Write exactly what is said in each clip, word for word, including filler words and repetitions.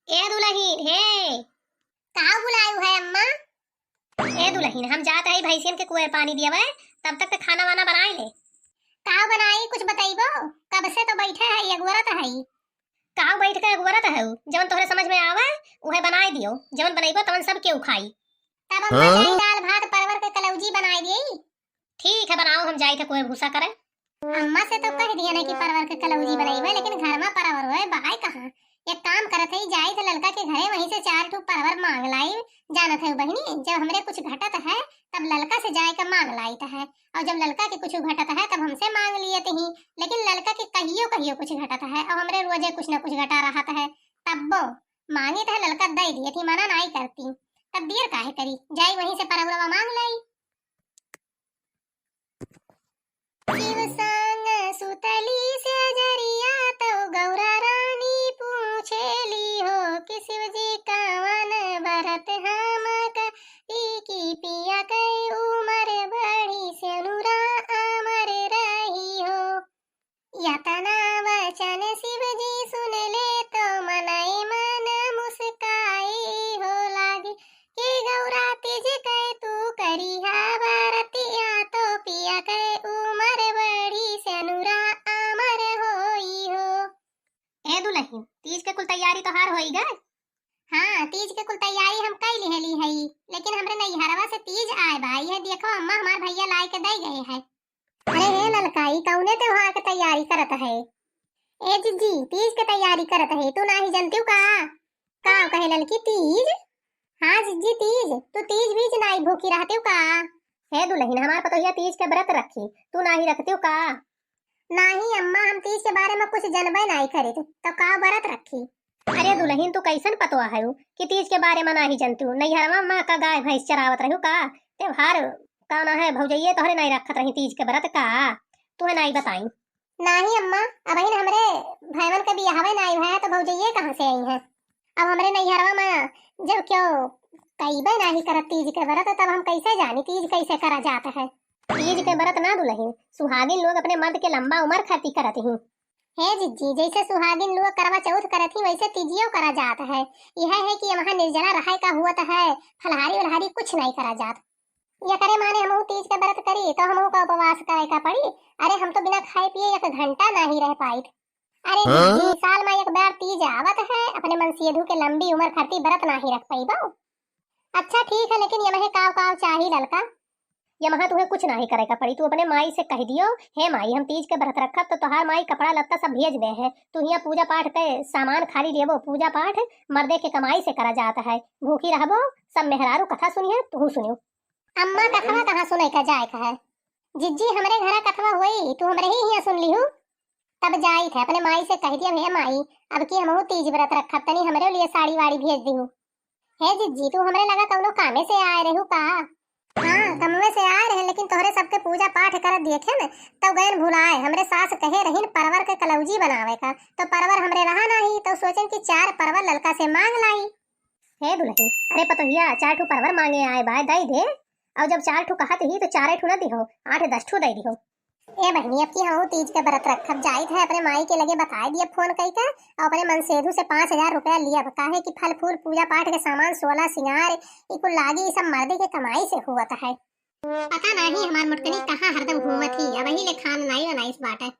ए दुलहिन, हे। काउ बुलायु है अम्मा? ए दुलहिन, हम जात हई भैंसियन के कुएर पानी दियवै, तब तक ते खाना वाना बनाइ ले। काउ बनाई, कुछ बतइबो? कब से तो बैठे हई, अगुअरत हई। काउ बैठ के अगुअरत हऊ, जवन तोहरे समझ में आवै, उहै बनाइ दियो, जवन बनइबो तवन सब केहू खाई। तब अम्मा, हाँ? जाई दाल भात परवर के कलौजी बनाइ देई। ठीक है, बनाओ, हम जाइत है कुएर भूसा करे। अम्मा से तो कहि दिया ना कि परवर के कलौजी बनइबे, लेकिन घर मा परवर होए बाय कहाँ। एक काम करत है, जाइत है ललका के घरे, वहीं से चार ठो परवर मांग लाई। जानत है बहिनी, जब हमरे कुछ घटत है, तब ललका से जाए के मांग लाइत है, और जब ललका के कुछ घटत है, तब हमसे मांग लियत ही। लेकिन ललका के कहियो कहियो कुछ घटत है, और हमरे रोजे कुछ न कुछ घटा रहत है, तब्बो मांगित है, ललका दइ दियत ही, मना नाई करती। तब देर काहे करी, जाई वहीं से परवरवा मांग लाई। शिव संग सुतली सेजरिया, तौ गौरा रानी पूछेली हो कि शिव जी कवन बरत हम करी कि पिया कै उमर बढ़ी सेनुरा अमर रही हो। यतना वचन शिव जी सुन ले तो मनई मन मुस्काई हो लागे। कि गौरा तीज कै तू करिहा बरतिया, तो पिया कै उमर बढ़ी सेनुरा अमर होई हो। ए दुलहिन, तीज के कुल तैयारी तोहार होई गए? हाँ, तीज के कुल तैयारी हम कई लिहली हई, लेकिन हमरे नैहरवा से तीज आए बा। ये देखो अम्मा, हमार भैया लाए के दे गए है। अरे हे ललका, ई कौने त्योहार के तैयारी करत है? ए जिज्जी, तीज के तैयारी करत है, तू नाही जनतिउ का? का कहे ललकी, तीज? हाँ जिज्जी, तीज। तू तीज बीज नाही भूखी रहतिउ का? हे दुलहिन, हमार पतोहिया तीज के व्रत रखी, तू नाही रखतिउ का? नाही अम्मा, हम तीज के बारे में कुछ जनबे नाही करित, तो का व्रत रखी? अरे दुलहिन, तू कैसन पतोह हऊ कि तीज के बारे में नाही जनतिउ? नैहरवा में का गाय भैंस चरावत रहू का? त्योहार का ना है, भौजइये तोहरे नाही रखत रही तीज के व्रत का? तुहे नाही बताई। नाही अम्मा, अबहिन हमरे भैवन के बियाहवे नाही भय, तो भौजइये कहाँ से आई हैं? अब हमरे नैहरवा में जब क्यों कईबे नाही करत तीज के व्रत, तब हम कैसे जानी तीज कैसे करा जात है? तीज के व्रत ना दुलहिन, सुहागिन लोग अपने मर्द के लंबा उमर खातिर करत ही। हे जिज्जी, जैसे सुहागिन लोग करवा चौथ करत ही, वैसे तीजियो करा जात है। यह है कि यहाँ निर्जला रहे का हुअत है, फलहारी उलहारी कुछ नाही करा जात। ये करे माने हमहू तीज के व्रत करी, तो हमहू का उपवास करे का पड़ी? अरे, हम तो बिना खाए पिए एक घंटा नाही रह पाइत। अरे हाँ? जिज्जी, साल में एक बार तीज आवत है, अपने मनसेधू के लंबी उमर खातिर व्रत नाही रख पइबो। अच्छा ठीक है, लेकिन यमहे काव काव चाही ललका? यमहा तुहे कुछ नाही करे का पड़ी, तू अपने माई से कहि दियो, हे माई, हम तीज के व्रत रखब तो तोहार माई कपड़ा लत्ता सब भेज दे है, तू हियाँ पूजा पाठ के सामान खाली लेबो, पूजा पाठ मर्दे के कमाई से करा जात है, भूखी रहबो, सब मेहरारू कथा सुनिहे, तुहू सुनियो। अम्मा, कथवा कहाँ सुने का जाए का है? जिज्जी, हमरे घरा कथवा होई, तू हमरे ही हियाँ सुन लिहू। तब जाइत है अपने माई से कहि दिया, हे माई, अब की हमहू तीज व्रत रखब, तनी हमरे लिए साड़ी वाड़ी भेज दिहू। हे जिज्जी, तू हमरे लगा कौनो कामे से आए रहू का? हाँ, कमवे से आए रहे, लेकिन तोहरे सबके पूजा पाठ करत देखे न, तब गयन भुलाए। हमरे सास कहे रहीन परवर के कलौजी बनावे का, तो परवर हमरे रहा नाही, तो सोचन कि चार परवर ललका से मांग लाई। हे दुलही, अरे पतोहिया, चार ठू परवर मांगे आए बाय, दई दे। और जब चार ठू कहत ही तो चारे ठू न दिहो, आठ दस ठू दई दिहो। ए बहिनी, अब की हमहू तीज के व्रत रखब, जाइत है अपने माई के लगे बताए दिया फोन कई के, और अपने मनसेधू से पाँच हजार रुपया लियब, काहे कि फल फूल, पूजा पाठ के सामान, सोलह सिंगार, ई कुल लागी, ई सब मर्दे के कमाई से हुअत है। पता नाही हमार मोटकनी कहाँ हरदम घूमत ही, अबही ले खान नाई बनाइस बाटे।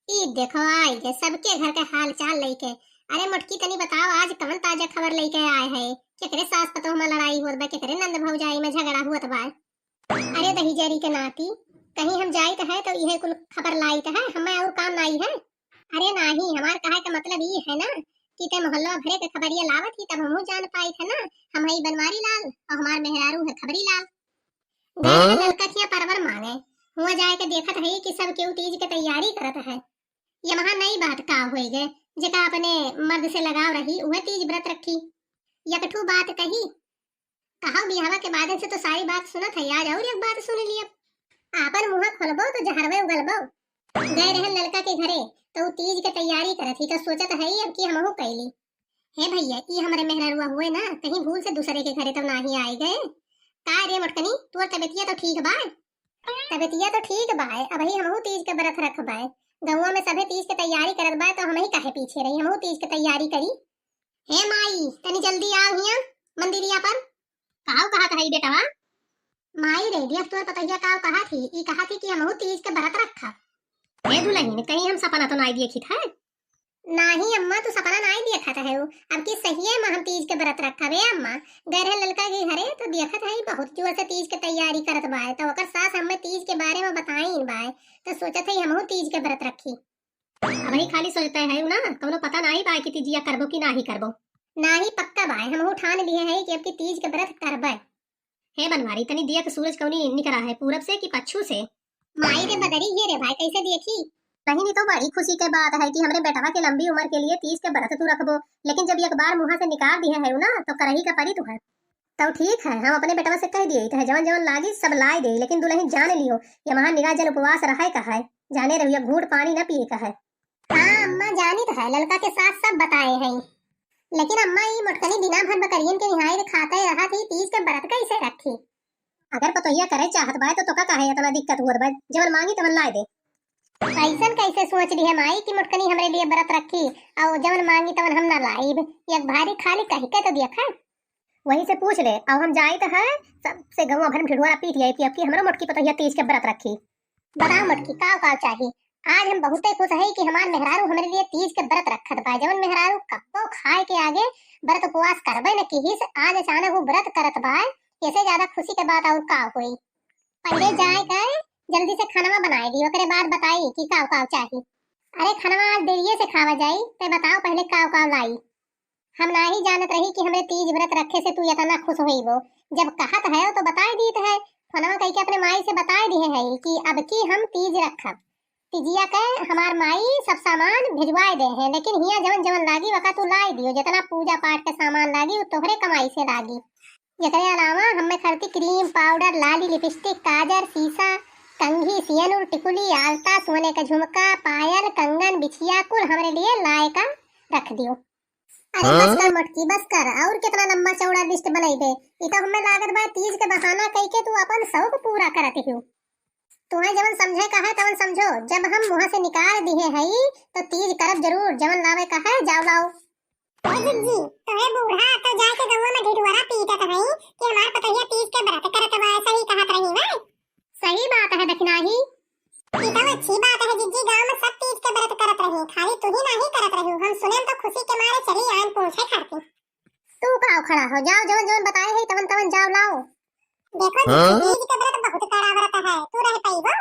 ई देखो आई गए सबके घर के हाल चाल लइके। अरे मोटकी, तनी बताओ, आज कवन ताजा खबर लइके आए है? केकरे सास पतोह में लड़ाई होत बा, केकरे नंद भौजाई में झगड़ा होत बा? अरे दहिजरी के नाती, कहीं हम जाइत है तो इहे कुल खबर लाइत है, हमें और काम नाई है। अरे नाही, हमार कहे का मतलब ई है ना कि ते मोहल्ला भरे के खबरिया लावत ही, तब हमहू जान पाइत है ना। हम हई बनवारी लाल और हमार मेहरारू है खबरी लाल। गए हाँ? ललका किया परवर मांगे, हुआ जाए के देखत है कि सब केहू तीज के तैयारी करत है। ये महा नई बात का होई गए, जेका अपने मर्द से लगाव रही, उहे तीज व्रत रखी। एक ठू बात कही, कहा बियाहवा के बाद से तो सारी बात सुनत है, आज और एक बात सुन लिया। आपन मुंह खोलबो तो जहरवे उगलबो। गए रहन ललका के घरे, तो उ तीज के तैयारी करत ही, तो सोचत है अब की हमहू कैली। हे भैया, ई हमरे मेहररुआ हुए ना, कहीं भूल से दूसरे के घरे तो नाही आए गए? का रे मोटकनी, तोर तबियतिया तो ठीक बा? तबियतिया तो ठीक बा, अबही हमहू तीज के व्रत रखबाए। गौवा में सभे तीज के तैयारी करत बा, तो हमही काहे पीछे रही, हमहू तीज के तैयारी करी। हे माई, तनी जल्दी आओ हियां मंदिरिया पर। काव कहत है बेटवा? माई रे, देख तोर पतोहिया काव कहत ही, ई कहत ही कि हमहू तीज के व्रत रखब। हे दुलहिन, कहीं हम सपना तो नाई देखित है? नाही अम्मा, तू सपना नाई देखत है। अब की सहिये में हम तीज के व्रत रखब। ए अम्मा, गए रहे ललका के घरे तो देखत है बहुत जोर से तीज के तैयारी करत बाय, तो ओकर सास हमें तीज के बारे में बताइन बाय, तो सोचत है हमहू तीज के व्रत रखी। अबही खाली सोचते है ना, कौनो पता नाही बाय कि तीजिया करबो कि नाही करबो। नाही, पक्का बाय, हमहू ठान लिए है कि अब की तीज के व्रत करबे। हे बनवारी, तनी देख सूरज कौनी निकरा है, पूरब से कि पच्छू से? माई रे बदरी, ये रे भाई, कैसे देखी? बहिनी, तो बड़ी खुशी के बात है कि हमरे बेटवा के लंबी उम्र के लिए तीज के व्रत तू रखबो, लेकिन जब एक बार मुँह से निकाल दिए है ना, तो करही का परी तुहर। तो ठीक है, हम अपने बेटवा से कह दिए तो है, जवन जवन लागी सब लाए दे, लेकिन दुलहिन जान लियो, ये महा निराजन उपवास रहे का है, जाने रहियो, घूट पानी न पिए का है। हाँ अम्मा, जानित है, ललका के सास सब बताए हैं, लेकिन अम्मा, ई मोटकनी बिना भर बकरियन के निहाय रे खाते रहत ही, तीज के व्रत कैसे रखी? अगर पतोहिया करे चाहत बाय, तो तोका काहे इतना दिक्कत होत बा? जवन मांगी तवन लाए दे। ऐसन कैसे सोच ली है माई कि मोटकनी हमरे लिए व्रत रखी, और जवन मांगी तवन हम ना लाइब? एक भारी खाली कह के तो दिया है। वहीं से पूछ ले, अब हम जाइत है, सबसे गौवा भर में ढिढोरा पीट जाए कि अब की हमरो मोटकी पतोहिया तीज के व्रत रखी। बताओ मोटकी, काव काव चाही? आज हम बहुते खुश है कि हमार मेहरारू हमरे लिए तीज के व्रत रखत बा। जवन मेहरारू कब्बो खाए के आगे व्रत उपवास करबे न किहिस, आज अचानक वो व्रत करत बा, ऐसे ज्यादा खुशी के बात और का होई? पहले जाए के जल्दी से खानवा बनाए दी, ओकरे बाद बताई कि काव काव चाही। अरे खानवा आज देरिये से खावा जाई, ते बताओ पहले काव काव लाई। हम नाही जानत रही कि हमरे तीज व्रत रखे से तू इतना खुश होइबो। जब कहत है तो बताए दीत है, फोनवा कइके अपने माई से बताए दिए है कि अब की हम तीज रखब। तीजिया के हमार माई सब सामान भिजवाए दे हैं, लेकिन हियां जवन जवन लागी वका तू लाई दियो, जितना पूजा पाठ के सामान लागी वो तोहरे कमाई से लागी। एकरे अलावा हमें खरीदी क्रीम, पाउडर, लाली, लिपस्टिक, काजर, सीसा, कंघी, सियनुर, टिकुली, आलता, सोने का झुमका, पायल, कंगन, बिछिया कुल हमरे लिए लाए का रख दियो। अरे हाँ? बस कर मोटकी, बस कर, और कितना लंबा चौड़ा लिस्ट बनइबे? ई तो हमें लागत बा तीज के बहाना कइके तू अपन शौक पूरा करत हियो। तुम्हें जवन समझे का है तवन समझो, जब हम मुँह से निकाल दिए हई तो तीज करब जरूर, जवन लावे का है जाओ लाओ। ओ जिज्जी, तोहे बूढ़ा तो जाए के गौवा में ढिढुआरा पीटत हई कि हमार पतोहिया तीज के व्रत करत बा, सही कहत रही ना? सही बात है दखिनाही। ई तो अच्छी बात है जिज्जी, गांव में सब तीज के व्रत करत रही, खाली तू ही नाही करत रही। हम सुने तो खुशी के मारे चली आन पूछे खातिर। तू का खड़ा हो, जाओ जवन जवन बताए है तवन तवन जाओ लाओ। देखो जिज्जी, हाँ? तीज के व्रत बहुत कड़ा व्रत है, तू रह पइबो?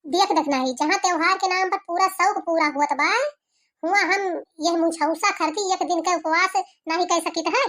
देख दखिनाही, जहाँ त्योहार के नाम पर पूरा शौक पूरा हुआ बा, हुआ हम यह मुझौसा खरती एक दिन का उपवास नाही कर सकित है।